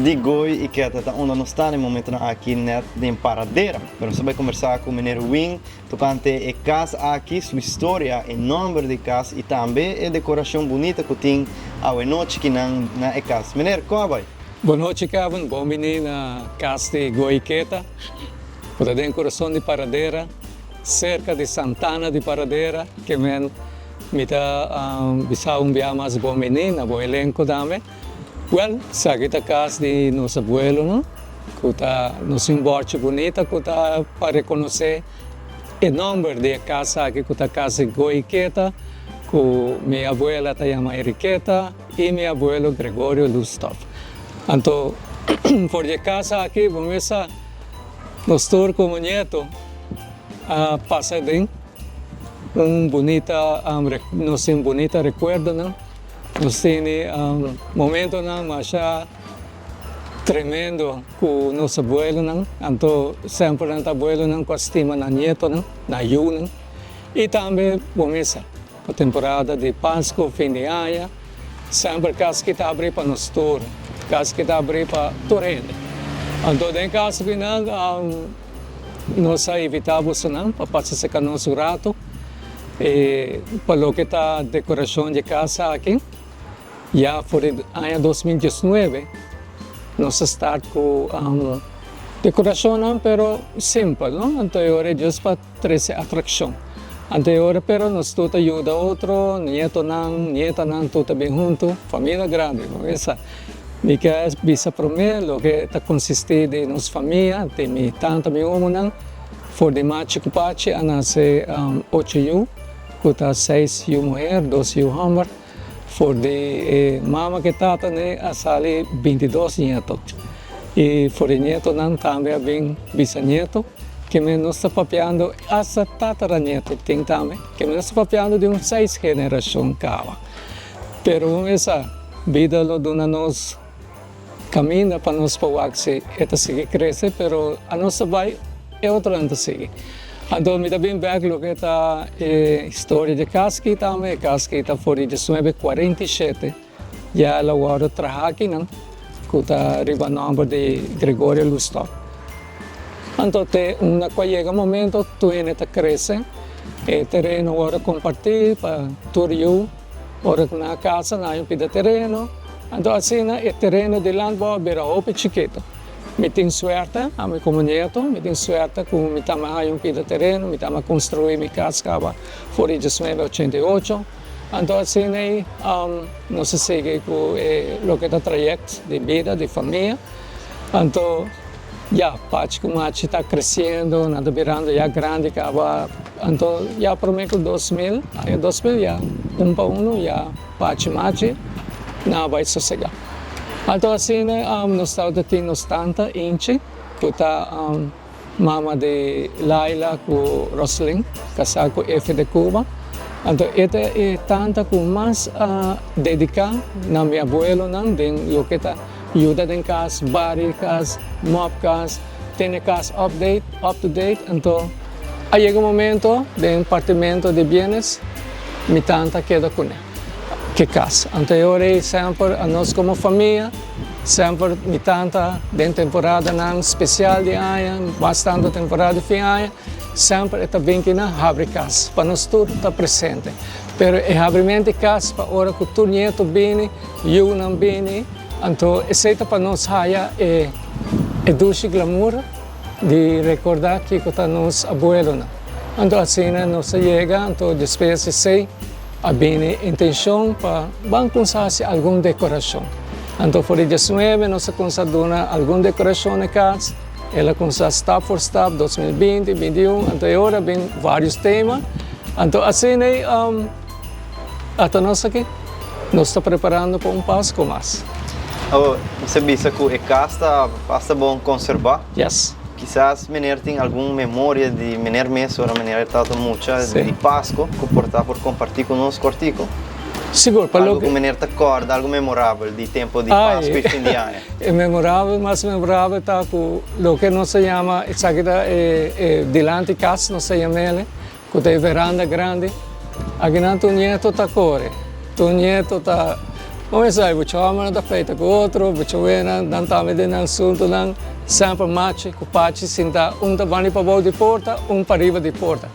Di Goy y Keta ta unda nos ta na e momentonan aki net den Paradera. Pero nos ta bay combersa cu meneer Wing tocante e cas aki, su historia, e nomber di cas y tambe e decoracion bunita cu tin awe nochi kinan na e cas. Meneer, con a bay? Bon nochi Kevin, bon bini na cas di Goy y Keta cu ta den corazon di Paradera, cerca di Santana di Paradera, ke men mi ta bisa un bia mas bon bini na bo elenco tambe. Wel, esaki ta cas di nos abuelonan, cu ta nos un borchi bunita cu ta pa reconoce e nomber di e cas aki cu ta cas di Goiketa, cu mi abuela ta yama Enriqueta y mi abuelo Gregorio Lusthof. Anto, for di e cas aki bo mester sa nos tur como nieto a pasa den un bunita, nos tin bunita recuerdonan. Nos tene momentonan masha tremendo ku nos abuelonan, anto semper nan ta abuelonan ku a stima nan nietonan, nan yunan. I tambe bo mesa pa temporada di Pasku, fin di aña, semper kas ki ta abri pa nos tur, kas ki ta abri pa tur hende. Anto den kaso ku nan nos a invitá bosonan pa pasa serka nos un rato. E pa loke ta dekorashon di kas aki, ya for di aña 2019 nos a start ku dekorashonnan pero simpel no, anto e ora e djis pa trese atrakshon. Anto e ora pero nos tur ta yuda otro, nietonan, nietanan tur ta bin huntu, familia grandi bo mesa. Mi ke bisa prome loke ta konsisti di nos famia, di mi tanta, mi omonan. For di machi ku pachi a nase ocho yu, ku ta seis yu muher, dos yu hòmber. For di e mama ku e tata ne a sali 22 nieto. I for di nietonan tambe a bin bisanieto, keme nos ta papiando asta tataranieto tin tambe, keme nos ta papiando di un seis generashon kaba. Pero un esa bida lo duna nos. Caminda pa nos pa wak si e ta sigui crece pero anos ta bay e otronan ta sigui. Anto mi ta bin bek loke ta e historia di e cas aki tambe. E cas aki ta for di diesnuebe 47 ya el a wordo traha akinan cu ta riba nomber di Gregorio Lustop. Anto te unda cu a yega momento tur hende ta crece e tereno a wordo comparti pa tur yu. Ora ku nan a kasa nan a yun pida tereno, anto asina e tereno di landbouw a bira hopi chikito. Mi tin suerte, ami komo nieto, mi tin suerte ku mi tambe a haña un pida tereno, mi tambe a konstruí mi kas kaba for di 1988. Anto asina ei nos a sigui ku e loke ta trayèkt di bida di famia. Anto ya pachi ku machi ta kresiendo, nan ta birando ya grandi kaba. Anto ya prome ku 2000, aña 2000 ya un pa unu ya pachi machi nan a bai sosega. Anto asina nos tabata tin nos tanta Inchi ku ta mama di Laila ku Roslyn, kasá ku Efe de Cuba. Anto e ta e tanta ku mas a dediká na mi abuelonan den loke ta yuda den kas, bari kas, mòp kas, tene kas update, up to date. Anto a yega un momento den partimento di bienes mi tanta a keda kuné ke kas. Anto e ora ei semper anos komo famia semper mi tanta den temporadanan spesial di aña, mas tanto temporada di fin aña, semper e ta bin kinan habri kas pa nos tur ta presente. Pero e habrimento di kas pa ora ku tur nieto bini, yunan bini, anto esei ta pa nos haya e e dushi glamour di rekordá kiko ta nos abuelonan. Anto asina nos a yega, anto despues di esei a bini intenshon pa ban kumsa hasi algun dekorashon. Anto for di 19 nos a kumsa duna algun dekorashon na e kas, el a kumsa stap for stap 2020, 21, anto e ora a bin varios tema. Anto asina ei ata nos aki, nos ta preparando pa un Pasko mas. Awor, bo a bisa ku e kas ta basta bon konserbá. Yes. Kisas meneer tin algun memoria di meneer mes ora meneer tabata mucha di Pasco cu por ta por comparti cu nos cortico? Sigur, pa loke. Algo cu meneer ta corda, algo memorabel di tempo di Pasco y fin di aña. E memorabel, mas memorabel ta cu loke nos ta yama, esaki ta e dilanti cas nos ta yam'ele, cu ta e veranda grandi. Akinan tur nieto ta core, tur nieto ta. Bo mester sa, mucha hòmbernan ta pleita ku otro, mucha muhénan nan tambe den nan asuntunan. Semper machi ku pachi sinta un ta bani pabou di porta, un pariba di porta.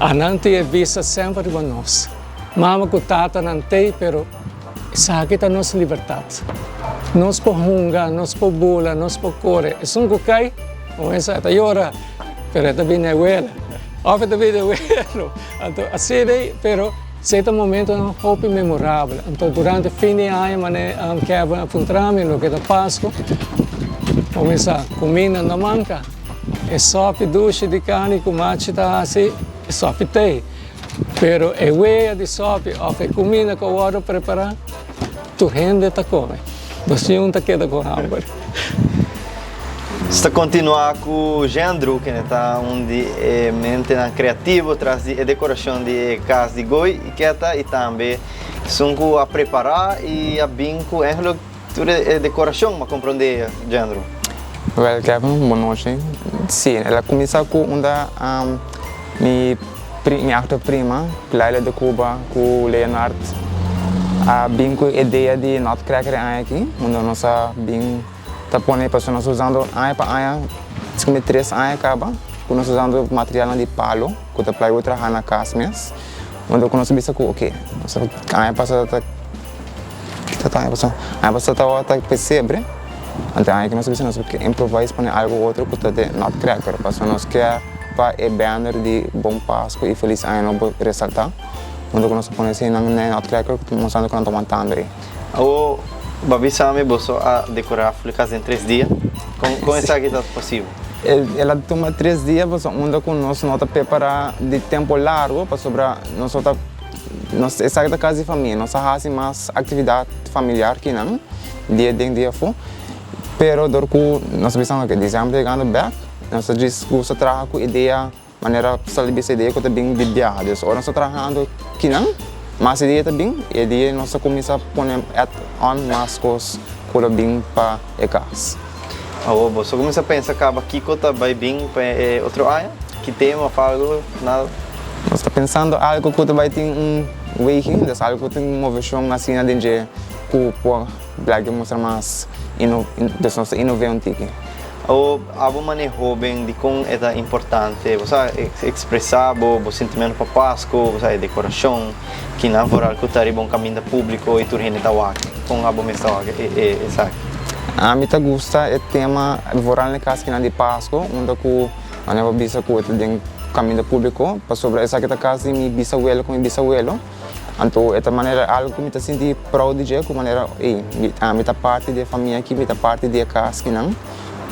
Anan tin e bista semper riba nos. Mama ku tatanan tei, pero esaki ta nos libertat. Nos por hunga, nos por bula, nos por kore. Esun ku kai, bo mester sa, e ta yora, pero e ta bini e wela. Òf e ta bini e welo. Anto asina ei, pero esei ta momentonan hopi memorabel. Anto durante fin di aña manera Kevin a puntra mi loke ta Pasku, bo mester sa, kuminda no manka. E sòpi dushi di karni ku machi ta hasi, e sòpi tei. Pero e wea di sòpi òf e kuminda ku a wòrdu prepará, tur hende ta kome. Nos niun ta keda ku hamber. Nos ta kontinuá ku Jendru, kende ta un di e mentenan kreativo tras di e dekorashon di e kas di Goy i Keta i tambe esun ku a prepará i a bin ku eigenlijk tur e dekorashon. M'a komprondé, Jendru? Wèl, Kevin, bon nochi. Sí, el a kuminsá ku unda mi mi achter prima, Laila de Cuba ku Leonard a bin ku e idea di Nutcracker e aña aki, unda nos a bin ta pone pasobra nos usando aña pa aña, esaki tres aña kaba ku nos usando materialnan di palo ku ta plywood traha na kas mes, unda ku nos a bisa ku oke, aña pasa ta ta aña pasa, aña pasa tabata pesebre, anto aña aki nos a bisa nos ke improvise pone algo otro ku ta de nutcracker pasobra nos ke pa e banner di Bon Pasku i Felis Aña Nobo resaltá, unda ku nos a pone esei nan na e nutcracker ku ta mostrando ku nan ta wantando ei. Awor, bo a bisa mi boso a dekorá Flikas den tres dia. Kon kon esaki ta posibel? El a tuma tres dia pasobra unda ku nos no ta prepará di tempu largu pasobra nos no ta nos esaki ta kas di famia nos a hasi mas aktividat familiar kinan dia den dia afó pero dor ku nos a bisa oke disiember ta yegando bèk. Nos ta djis gusta traha ku idea manera sali bisa idea ku ta bin di biaha. Dus ora nos ta trahando kinan, mas idea ta bin i e dia nos ta kuminsá pone add on mas kos ku lo bin pa e kas. Awor boso kuminsá pensa kaba kiko ta bai bin pa e otro aña? Ki tema òf algu? Nada? Nos ta pensando algu ku ta bai tin un weging, dus algu ku tin moveshon asina den dje ku por blak mustra mas ino, dus nos ta inove un tiki. O abo manera hoben dikon e ta importante bo sa ekspresá bo bo sintimentu pa Pasku, bo sa e dekorashon, kinan vooral ku ta riba un kaminda públiko i tur hende ta wak. Kon abo mes ta wak esaki? Ami ta gusta e tema vooral na e kas kinan di Pasku unda ku manera bo bisa ku e ta den kaminda públiko pasobra esaki ta kas di mi bisawelo ku mi bisawelo. Anto e ta manera algu ku mi ta sinti proud di dje ku manera ey mi ami ta parti di e famia aki mi ta parti di e kas kinan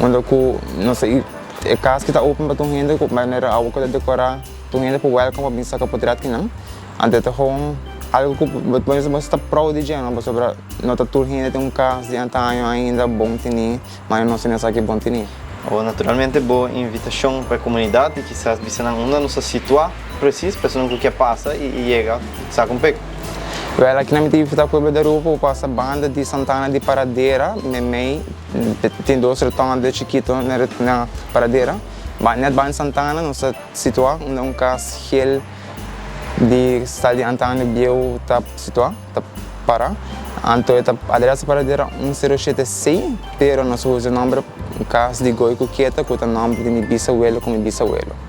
unda ku nos ta e kas ki ta open pa tur hende ku manera awo ku ta dekorá tur hende por welcome pa bin saka potret kinan anto e ta gewoon algu ku bo bo ta proud di dje no pasobra no ta tur hende tin un kas di antaño ainda bon tini manera nos tin esaki bon tini. Awor naturalmente bo invitashon pa e komunidat i kisas bisa nan unda nos ta situá presis pa esunnan ku ke pasa i yega sa kon pek. Wèl aki nan mi ta invitá pueblo di Aruba pa bo pasa banda di Santana di Paradera meimei tin dos rotonda chikito na Paradera nèt banda di Santana nos ta situá unda un kas gel di stal di antaño bieu ta situá ta para anto e ta adres ta Paradera un sero shete sei pero nos a usa e nomber kas di Goy ku Keta ku ta nomber di mi bisawelo ku mi bisawelo.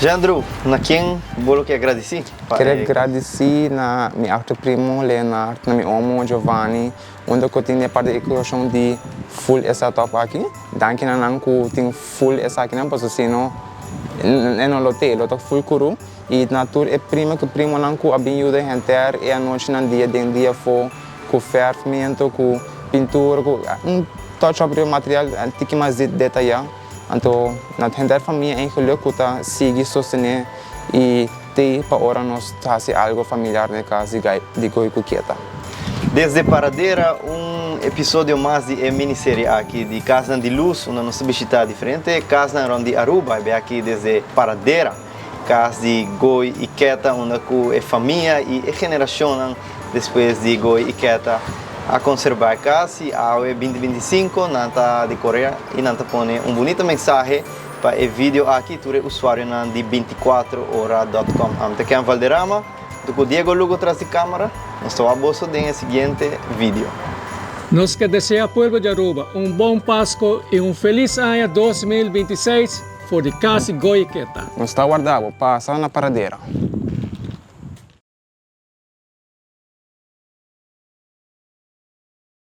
Jandro, na ken bo lo ke agradisí pa e. Kere gradisí na mi achter primo Leonard, na mi omo Giovanni, unda ku tin e parti di ekivoshon di full e setup aki. Danki na nan ku tin full esakinan pasobra si no e no lo te, lo ta full kuru. I na tur e prima ku primonan ku a bin yuda henter e anochinan dia den dia afó ku fèrfmentu, ku pintura, ku un touch up riba material tiki mas detayá. Anto na henter famia en geluk ku ta sigui sostené i t'ei pa ora nos ta hasi algu familiar na e kas di Goy ku Kieta. Desde Paradera un episodio mas di e miniserie aki di Kasnan di Lus unda nos ta bishita diferente kasnan rond di Aruba. E be aki desde Paradera, kas di Goy i Keta unda ku e famia i e generashonnan despues di Goy i Keta a konserba e kas i awe binti 25 nan ta dekorea i nan ta pone un bunita mensahe pa e video aki tur e usuarionan di 24ora dot com. Ami ta Ken Valderrama. Cu Diego Lugo tras di camera, nos ta wak den e siguiente video. Nos kier desea pueblo di Aruba un bon Pasco y un feliz aña 2026 for di Cas Goyiketa. Nos ta warda bo, pasa na Paradera.